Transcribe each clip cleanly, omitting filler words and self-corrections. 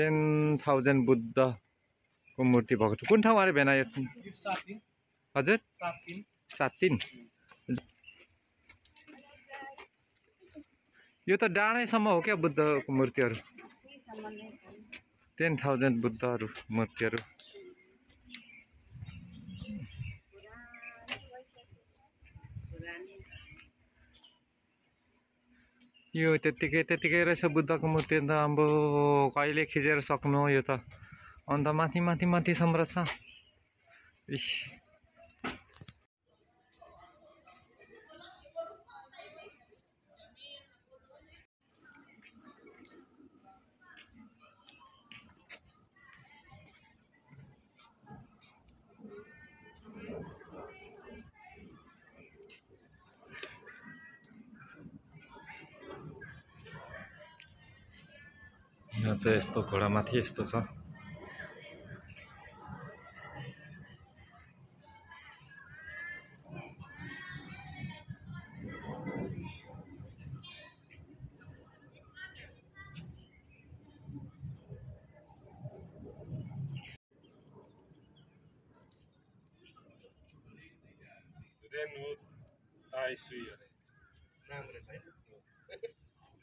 10,000 बुद्धको मूर्ति भएको छ। कुन ठाउँ अरे भेना यो? हजुर 7-3 यो त डाँडैसम्म हो क्या बुद्धको मूर्तिहरू। 10,000 बुद्धहरू मूर्तिहरू। यो त्यतिकै रहेछ बुद्धको मूर्ति त। अम्बो कहिले खिचेर सक्नु हो यो त। अन्त माथि सम्म छ। इस यहाँ चाहिँ यस्तो घोडामाथि यस्तो छ।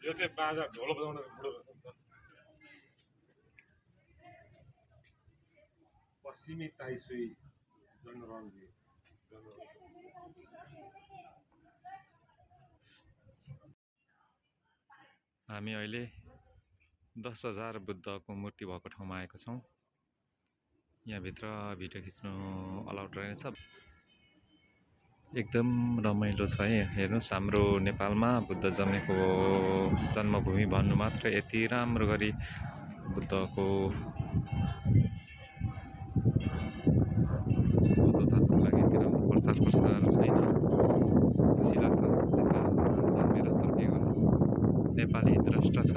यो चाहिँ बाजा ढोलो बजाउन बुढो पश्चिमी ताइसुई जनरन्जी। हामी अहिले 10,000 बुद्धको मूर्ति भएको ठाउँमा आएको छौँ। यहाँभित्र भिडियो खिच्नु अलाउड रहेछ। एकदम रमाइलो छ है। हेर्नुहोस्, हाम्रो नेपालमा बुद्ध जन्मेको जन्मभूमि भन्नु मात्र यति राम्रो गरी बुद्धको बौद्ध धर्मको लागि यति राम्रो प्रचार छैन। खुसी लाग्छ नेपालमा जन्मेर तर के गर्नु, नेपाली द्रष्टा छ।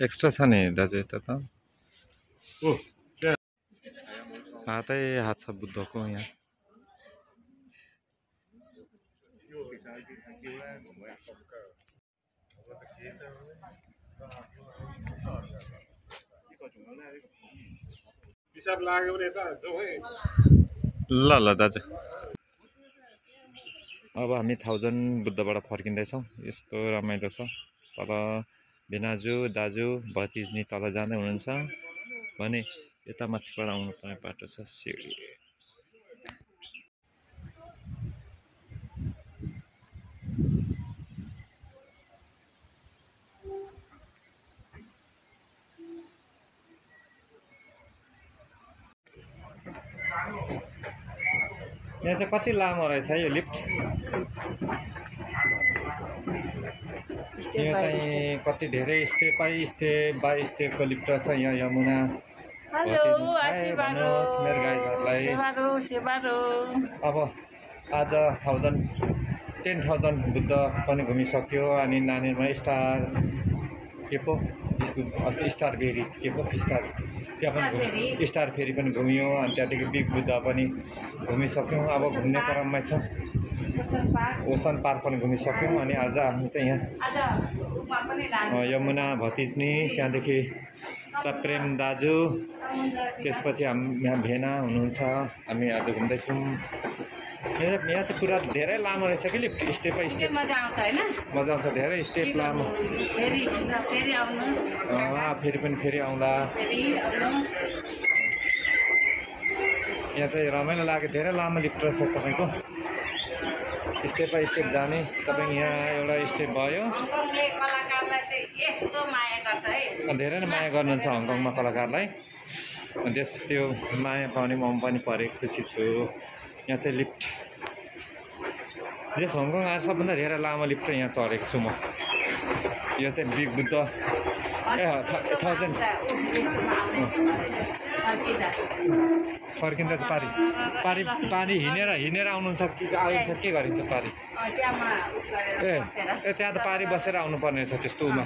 एक्स्ट्रा छ नि दाजु यता त। हातै हात छ बुद्धको यहाँ। पिसाब लाग्यो भने यता जाऊ है। ल दाजु, अब हामी 1000 बुद्धबाट फर्किँदैछौँ। यस्तो रमाइलो छ। तल भिनाजु दाजु भतिजनी तल जाँदै हुनुहुन्छ भने यता माथिबाट आउनुपर्ने बाटो छ सिडी। यहाँ चाहिँ कति लामो रहेछ यो लिफ्ट? यो चाहिँ कति धेरै स्टेप बाई स्टेपको लिफ्ट छ। यहाँ यमुना। हेलो मेरो गाइजहरूलाई अब आज 10,000 बुद्ध पनि घुमिसक्यो। अनि नानीमा स्टार के पो स्टार भेरी के पो स्टार त्यहाँ पनि स्टार फेरी पनि घुमियो। अनि त्यहाँदेखि बिग बुद्ध पनि घुमिसक्यौँ। अब घुम्ने क्रममा छ ओसन पार्क पनि घुमिसक्यौँ। अनि आज हामी चाहिँ यहाँ यमुना भतिजनी, त्यहाँदेखि प्रेम दाजु, त्यसपछि यहाँ भेना हुनुहुन्छ। हामी आज घुम्दैछौँ। यहाँ चाहिँ पुरा धेरै लामो रहेछ कि लिफ्ट, स्टेप बाई स्टेप। मजा आउँछ हैन? मजा आउँछ, धेरै स्टेप लामो। फेरि आउनुहोस्। फेरि आउँला। यहाँ चाहिँ रमाइलो लाग्यो। धेरै लामो लिफ्ट रहेछ तपाईँको, स्टेप बाई स्टेप जाने। तपाईँ यहाँ एउटा स्टेप भयो। हङकङले कलाकारलाई चाहिँ यस्तो माया गर्छ है। धेरै नै माया गर्नुहुन्छ हङकङमा कलाकारलाई। त्यो माया पाउने म पनि परे खुसी छु। यहाँ चाहिँ लिफ्ट यस हङकङ आएर सबभन्दा धेरै लामो लिफ्ट चाहिँ यहाँ चढेको छु म। यो चाहिँ बिग बुद्ध फर्किँदा चाहिँ पारी हिँडेर आउनुहुन्छ कि के गरिन्छ पारी? ए त्यहाँ त पारी बसेर आउनुपर्ने छ त्यस्तो उमा।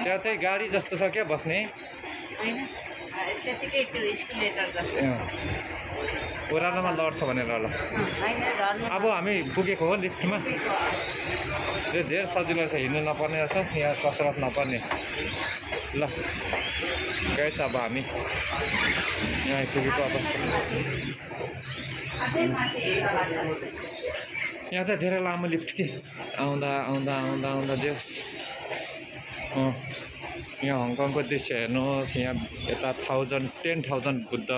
त्यहाँ चाहिँ गाडी जस्तो छ क्या बस्ने? ओह्रालोमा लड्छ भनेर ल। अब हामी पुगेको हो लिफ्टमा। त्यो धेरै सजिलो छ, हिँड्नु नपर्ने रहेछ, यहाँ कसरत नपर्ने। ल गएछ अब हामी यहाँ आइपुगेको। अब यहाँ चाहिँ धेरै लामो लिफ्ट कि आउँदा आउँदा आउँदा आउँदा जेस। यहाँ हङकङको दृश्य हेर्नुहोस्। यहाँ यता 10,000 बुद्ध